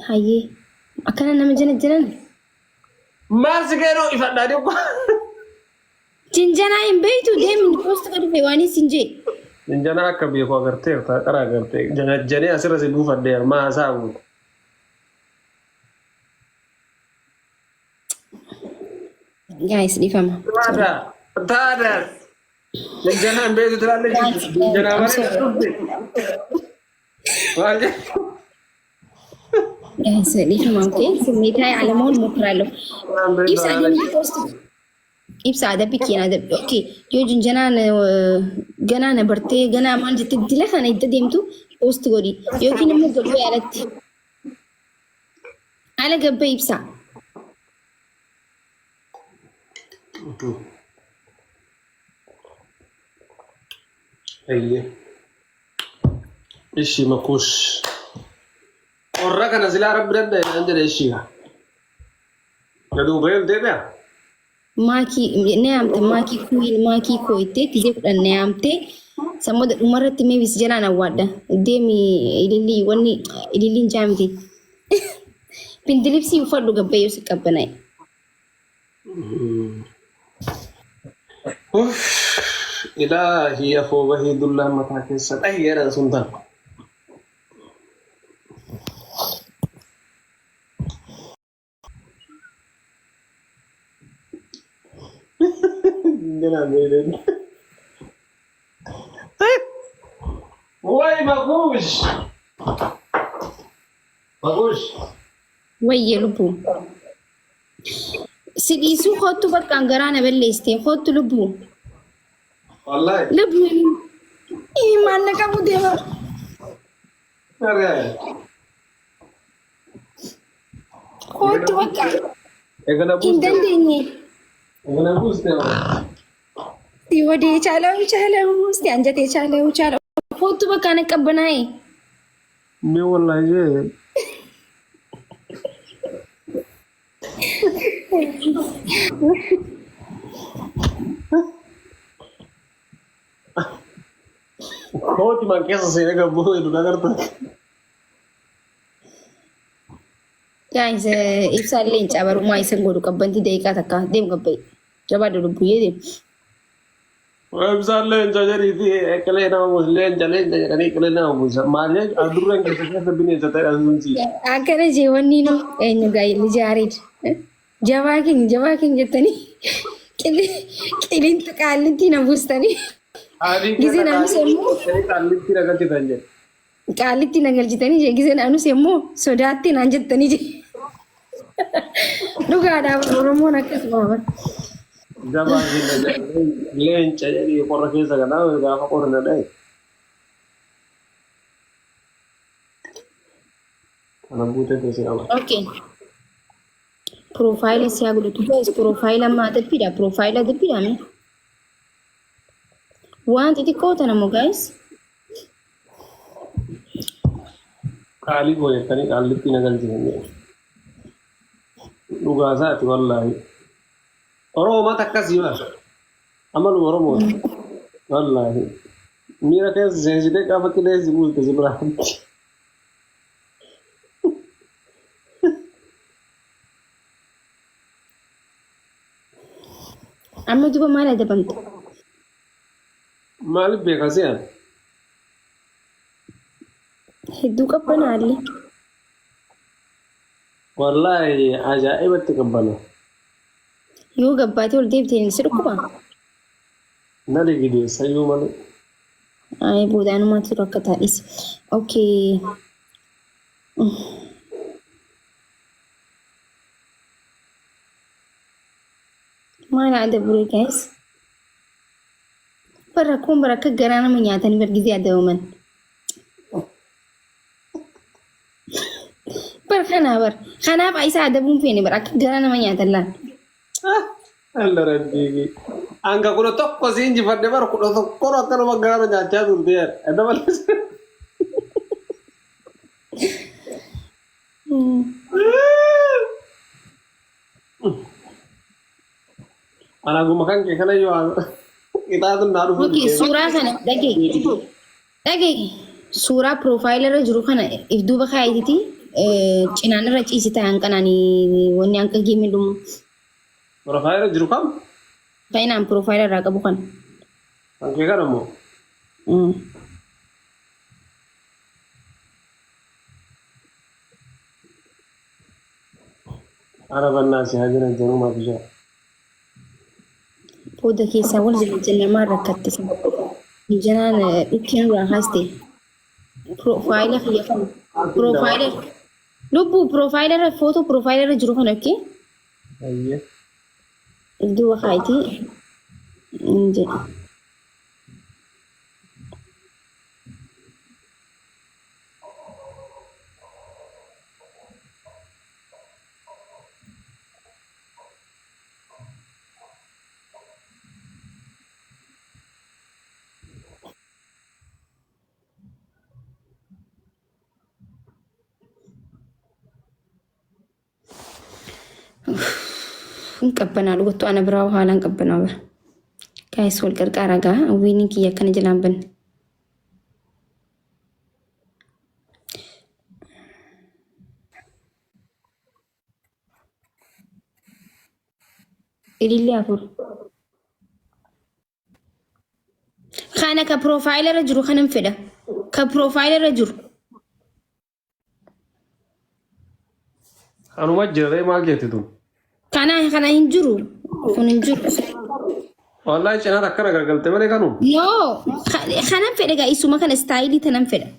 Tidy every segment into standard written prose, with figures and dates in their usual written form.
Hayyee. Akkana nama jala jiran. Maal si keenoo ifadhaa dhiqu. Jinjanaa hin beektu deemi post ka dhufe waan isin jee. Jinjanaa akka beeku agarteerta qara agartee janajjanee asirra si buufadhee maa haasaa guutu. Guys dhiifama. Taada taada jinjanaa hin beektu tilaalle jinjanaa malee dhufte. Maal jedhu? Guys dhiifama okay. ስሜታዊ አለመሆን ሞክራለሁ። Ibsa deemi post Ibsa adabbi keenya adabbi. Okay. Yoo jinjanaan ganaa na bartee ganaa maal jettee dila kana itti deemtu post godhi. Yookiin immoo gabbee alatti. Ala gabbee ibsa. Eeyyee. Ishii makuush. Qorra kana silaa rabbi danda'e naan jedhe ishii. Gaduu bahee ol deebi'a. Maakii na yaamte maakii kuwiin maakii koo ittee gizee 10 na yaamte sammoota dhumarratti meebi si jalaan awwaadha. Deemi ilillii wanni ililliin jaamti. Bindilibsii uffadhu gabbee yoo si qabbanaa'e. Uff, ilaahii afoo bahii dullaan mataa keessa dhahi jedhan sun tan. Way makuush. Makuush. Wayye lubbuu. Si dhiisuu kottu bakka garaa na balleessite kottu lubbuu. Wallahi. Lubbuu maallaqa qabu deema. Kottu bakka Eegala hin buuste. dandeenye. Eegala buuste. Si wadee chaalau chaalau si anjatee chaalau chaalau. Kottu bakka na qabbanaa'e. Mee wallahi jee. Kooti man keessa seenee gabboo jedhu agarta. Guys, ibsaa illee hin caabarummaa isin godhu qabbanti daqiiqaa takka deem qabba'i. Jabaadhu lubbuyyee deem. Ibsaan leenca jedhiiti qilee nama buusa leenca leenca jedhanii qilee nama buusa. Maal jechuun adurreen keessa keessa bineensa ta'e sun si. Akkana jee wanni nu eenyu gaa'illi jaareed. Jabaa keenya jabaa keenya jettanii qilinxi qaallitti na buustanii. Haadhi Gizeen anus immoo qaallitti na galchitan jedhe. Qaallitti na galchitanii jee gizeen anus immoo sodaatti naan jettanii jee. Dhugaadhaaf Oromoon akkasuma bara. Jabaa keenya jedhanii leenca jedhii qorra keessa kanaa gaafa qorri na dhahe. Kana guutee keessa qaba. Okay. Piroofaayila siyaa godhatu. Guys, piroofaayila amma adabbiidha. Piroofaayila adabbiidha mee? Waan xixiqqoo tana moo guys? Qaalii koo jettanii qaallitti na galchitan jedhe. Dhugaa isaati wallaahi. Oromoo mata akkasii bara. Amaluma Oromooti. Wallaahi. Miira keessa seensitee gaafa qilee si buuste si biraa. Amma duba maal adabamta? Maaliif beeka si'an? Hedduu qabbanaallee. Wallaahi ajaa'ibatti qabbana. Yoo gabbaatee ol deebite si dhukkuba? Na ligideessayyuu malee. Ay boodaanumaatu rakkataa dhiisi. Okay. Maal adabure guys? Bar rakkoon bara akka garaa nama nyaatanii bar gizee adabaman. Bar kanaa bar kanaaf isa adabuun feene bar akka garaa nama nyaatan laal. Alla rabbii. Hanga 11 si injifadhe bar 11 akkanuma garaa na nyaachaa turte. Adda malees. Anaguma kan kee kana yoo qixaatu naa dhufu Okay, suuraa kana dhagee dhagee suuraa piroofaayila irra jiru kana if duuba kaayititi Cinaan irra ciisita hanqanaan wanni hanqa geemii dhumu. Profaayila jiru kam? Faayinaan profaayila irraa qabu kan. Kan kee kana immoo? Ara bannaa si haa jiran jenuu maaf ijaa. Booda keessaa wal jala jennamaa rakkatte. Janaan dhukkeen irraa kaaste. Profaayila kiyya kana. Profaayila lubbuu profaayila irra footoo profaayila irra jiru kana okkee. Ayyee. Duuba kaayitii. Hin jedhu. Hin qabbanaa dhugattu ana biraa haalaan qabbanaa bara. Gaayis wal qarqaaraa gaa wiiniin kiyya akkana jalaan banne. Ilillee afur. Kana ka piroofaayila irra jiru kanan fedha. Ka piroofaayila irra jiru. Kanuma jirree maal jetti tun? Kana kana hin jiru. Kun hin jiru. Wallahi cinaan akkana gargalte malee kanuma. No, kanan fedha gaa isuma kana istaayilii tanan fedha.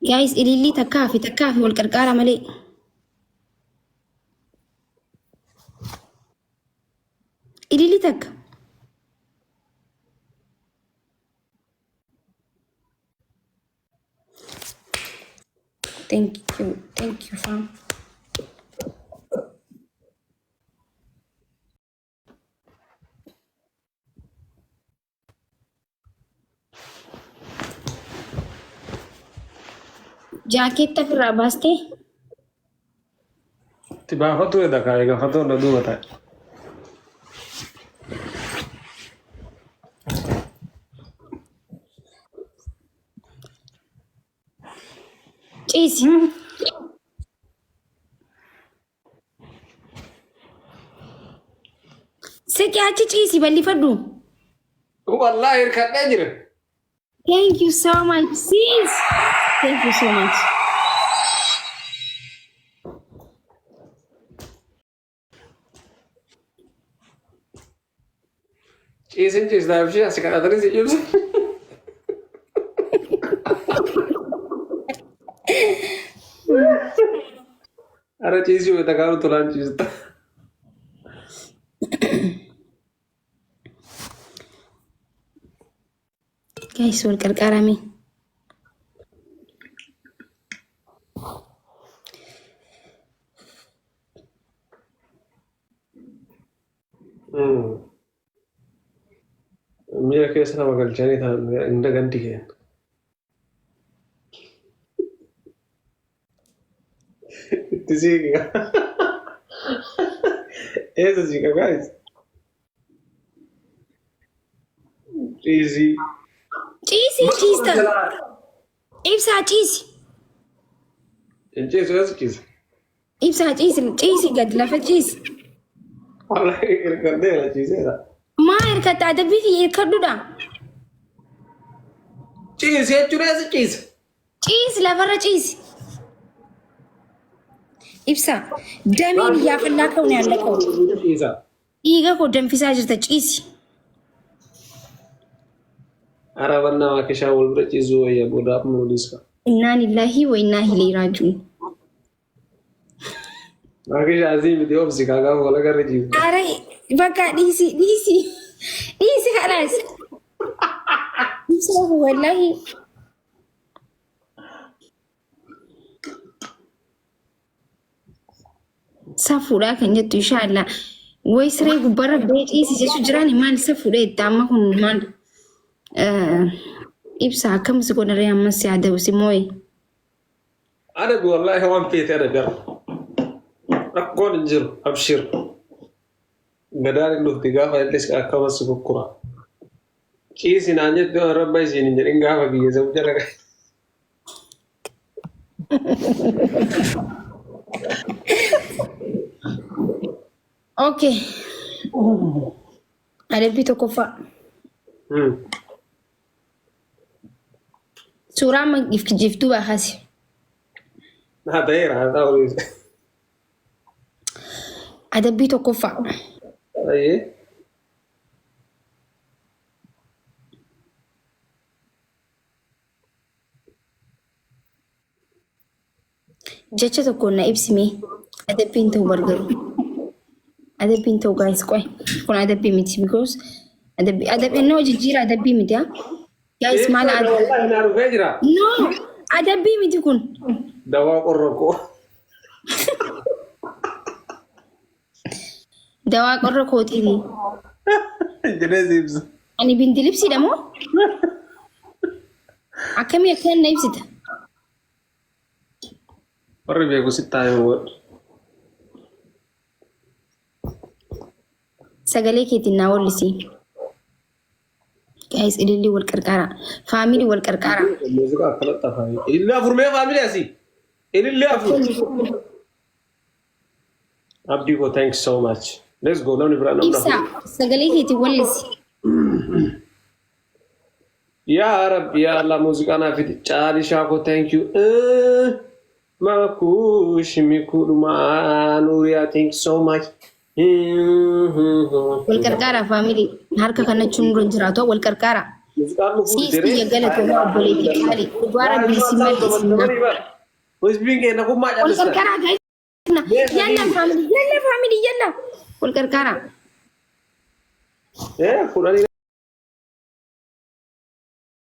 Guys, ilillii takkaa fi takkaa fi wal qarqaara malee. Ilillii takka. Thank you, thank you fam. Jaakeetta ofirraa baastee Itti baafatu edda kaa eegafatoo na duuba taa'e. Ciisi. Siqi achi ciisi bal'ifadhu. Wallaahi hirkadhee jira. Thank you so much sis. Thank you so much. Ciisin ciistaa ishee asi kadhatanii si cimsa. Ara ciisii wayita kaanu tolaan ciista. Guys wal qarqaarame. Miira keessa nama galchanii ta'an inda gandi keenya. Itti siiqa. Eessa siiqa guys? Ciisii. Ciisii ciista. Ibsaa ciisi. Hin ciisu eessa ciisa? Ibsaa ciisi ciisi gad lafa ciisi. Wallahi hirkadheera ciiseera. Maa hirkatta adabbii kiyya hirkadhudha. Ciisi jechuun eessa ciisa? Ciisi lafarra ciisi. Ibsaa dameen iyyaafannaa ka'uun yaallaqa'u. Ciisa. Dhiiga koo danfisaa jirta ciisi. Ara bannaa maakishaa wal bira ciisuu wayya booda amma nu dhiiska. Innaa lillahi wa innaa ilayhi raaji'uun. Maakishaa asii miti obsi kaa gaafa wal agarre ciifta. Ara bakka dhiisi dhiisi dhiisi kalaas. Ibsaa wallahi. Safuudha kan jettu inshaallah. Way siree gubbaarra ba'ee ciisi jechuu jiraani maal safuudha jetta amma kun maal ibsa akkam si godharee ammas si adabu si moo'e. Adabi wallaahi waan feete adabi har'a. Rakkoon hin jiru abshir. Gadaan hin dhufti gaafa illee akkamas si kukkura. Ciisi naan jette rabba isiin hin jedhin gaafa kiyya sabu jala gahe. Okay. Adabbii tokkoffaa. Suuraa amma jiftuu baakasi. Haa ta'eera haa ta'u. Adabbii tokkoffaa. Ayyee. Jecha tokkoon na ibsimee. Adabbiin ta'u bargaru. Adabbiin ta'u guys qoy. Kun adabbii miti because adabbii adabbii no jijjiira adabbii miti haa. Guys maal adabbii. Wallahi naa dhufee jira. No adabbii miti kun. Dawaa qorra koo. Dawaa qorra kootiini. Jedhee si ibsa. Ani bintilibsiidha moo? Akkamii akkaan na ibsita? Warri beeku sitti haa himu godhu. Sagalee keetiin naa wallisi. Guys ilillii wal qarqaara. Family wal qarqaara. Muuziqaa akkanatti afaan. Ilillee afur mee family asii. Ilillee afur. Abdii koo thanks so much. Let's go namni biraa namni Ibsaa afur. sagalee keetiin wallisi. Yaa Rabbi yaa Allah muuziqaa naa fidi. Caali shaakoo thank you. Makuush mikuudhumaa Nuuriyaa thank you so much. Wal qarqaara family. Harka kannachuun nurra hin jiraatu wal qarqaara. Muuziqaan dhufuu Siis dide biyya galatoomaa obboleettii qaali. Dhugaa rabbii si mal'isina. Hizbiin keenya kun maa Wal callistan? qarqaaraa guys. Yalla family yalla family yalla. Wal qarqaaraa. Kudhanii